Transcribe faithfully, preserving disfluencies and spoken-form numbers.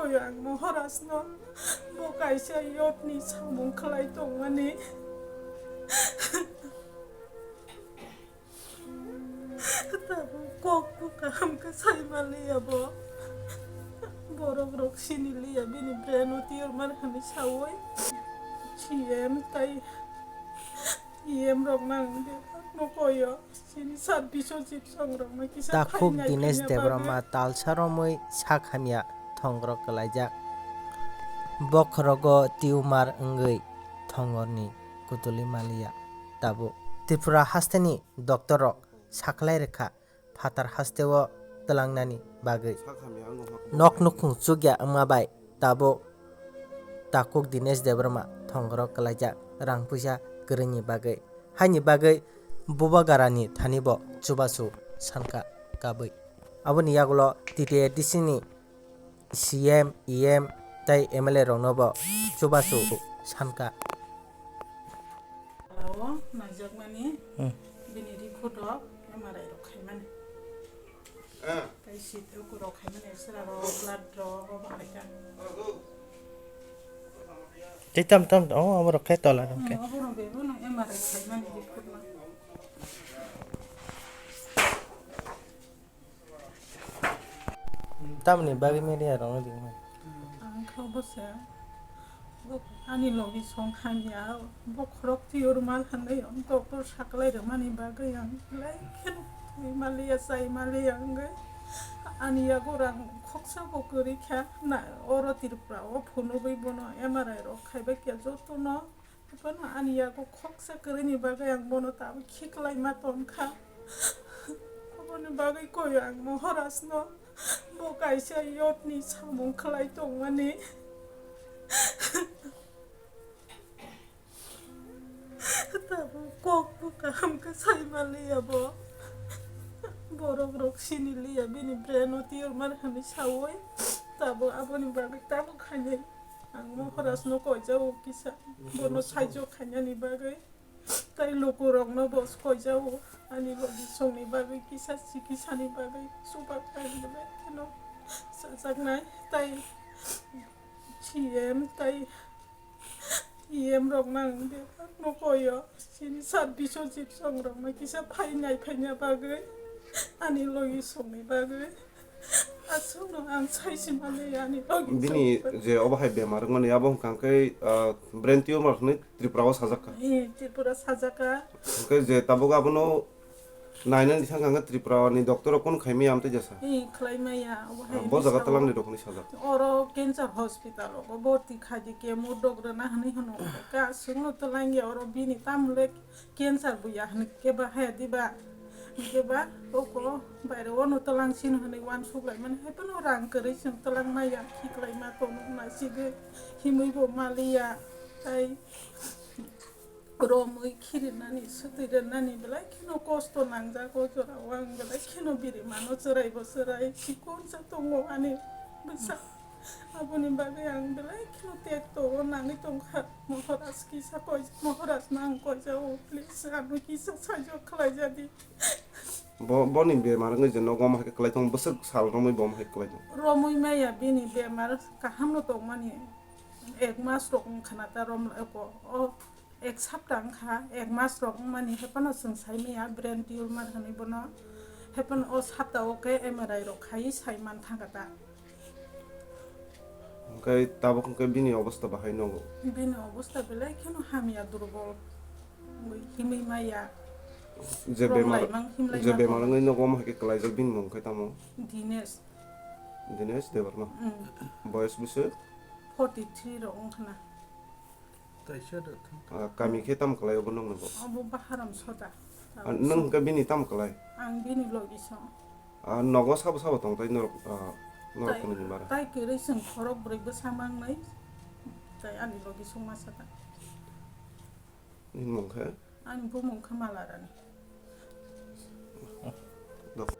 Ang Moharajno bo kaisa yotni samung khlai tongmani. Tabuk kok bo kaham khe sai manliya bo. Borok rok sini liya bini brain o tumor man hwnwi saui C M tai E M rok nang bebak no koyo. Sini sat Biswajit song rok no kisa Takhuk phainai Dinesh phaiya Debbarma bagwi. Talsa romwi sak hamya thongrok kwlaijak. Bokhorogo tumor wngwi thongorni kutuli manliya tabuk. Tripura hasteni doctor rok sakhlai rwkha phatar hasteo twlangnani bagwi. Sak hamya wngkha. Nok nukhung chukya wngma bai tabuk Takhuk Dinesh Debbarma thongorok kwlaijak rang puisa kwrwini bagwi. Haini bagwi Bubagarani thani bo chubachu sankha kabwi. Aboni yagulo T T A D C ni C M, E M tei M L A rokno bo chubachu sankha. O naijakmani Hmm. bini ri khutok M R I rok khaimani. Tei C T rok khaimani, X-ray rok, blood rok, obo khaikha. Tei tam tam, oh, abo rok khe tola rok khe. Hmm, obo rok bebo no M R I khaimani ri khutma. Tamni bagwi media rok no dingma. Ang khe obo se. Bo ani logi song hamya, bokhorok twi rwma hinwi ang doctor saklai rwmani bagwi ang belai kheno twi maliya, chai maliya wngwi ani yago rang khoksa bo kwrwi kha. Na, oro Tripura o phunugwi bono M R I rok khaibai khe jotono, bono ani yago khoksa kwrwini bagwi ang bono tabuk khiklaima tongkha. Aboni bagwi koi ang Moharajno bo kaisa yotni samung khlai tongmani. Tabuk kok bo kaham khe sai manliya bo. Borok rok sini liya bini brain o tumor man hwnwi saui. Tabuk aboni bagwi tabuk khainai ang Moharajno koijago kisa. Bono saijo khainani bagwi. Tai lukurokno bo koijago ani logi songni bagwi kisa chikisani bagwi chubachu ang belai kheno chajaknai. Tai C M tai E M rok nang bebak no koyo. Chini sat Biswajit song rokno kisa phainai phaina bagwi ani logi songni bagwi. Aswkno ang sai se manliya ani logi Bini song bagwi. Je obo hai bemar wngmani abo hwnkha khe, ah, brain tumor hwnwi Tripura o sajak kha. Eh, Tripura sajak kha. Hwnkhe je tabuk abono nainani thang kha hwnkhe Tripura ni doctor rok kunu khaimaya amtwi jesa. Eh, khlai maya, obo hai Ah, bo jaga bisao. Twlang ni rok hwnwi sajak. Oro cancer hospital o borti khaidi chemo dok rwna hwnwi hwno. Ka aswkno twlang ya oro bini tamle cancer buya hwnwi khe ba haya diba. Hwnkhe ba oko baire ono twlang sino hwnwi uansuk laimani hai phano rang kwrwi chwng twlang maya khiklai ma tono nasigwi himwi bo maliya tai romwi khirinani swtwi rwnani belai kheno kosto nangjago jorao ang belai kheno birimano chwraibo chwrai chikonsa tongo ani bwsa. Aboni bagwi ang belai kheno tekto o nangwi tongkha. Moharaj kisa koi, Moharaj no ang koijao, please, ano kisa saijo khlaijadi. Bo, boni bemar wngwi je nogo omo hai khe kwlai tongo, bwswk sal romwi bo omo hai kwlai tongo. Romwi maya bini bemar kaham no tongmani, ek mas rok wngkha na ta rom, eko, o ek sapta wngkha, ek mas rok wngmani, hephano chwng sai maya brain tumor hinwi bono, hephano o sapta o khe M R I rok khai sai man thangkha ta. Hwnkhe tabuk hwnkhe bini obostha bahai nongo? Bini obostha belai kheno hamya, durbol wngwi himwi maya. Je Rong bemar, laimang himlai je ma bemar tongo. Wngwi nogo omo hai khe kwlaijak bini mung khe tamo? Dinesh. Dinesh Debbarma. Mm. Boyes bwswk? Forty three rok wngkha na. Kaisa da thang. Ah, kami khe tam kwlai obo nokno bo? Obo Baharam Soda. Ah, nwng hwnkhe bini tam kwlai? Ang bini logi song. Ah, nogo sabo sabo tong tai norok, ah, norok Tai, kwnwi ni mara? Tai kwrwi chwng khorok bwrwi bwsa mangnai. Tai ani logi song masa ta. Nini mung khe? Ani bumung khe Malarani. Dok.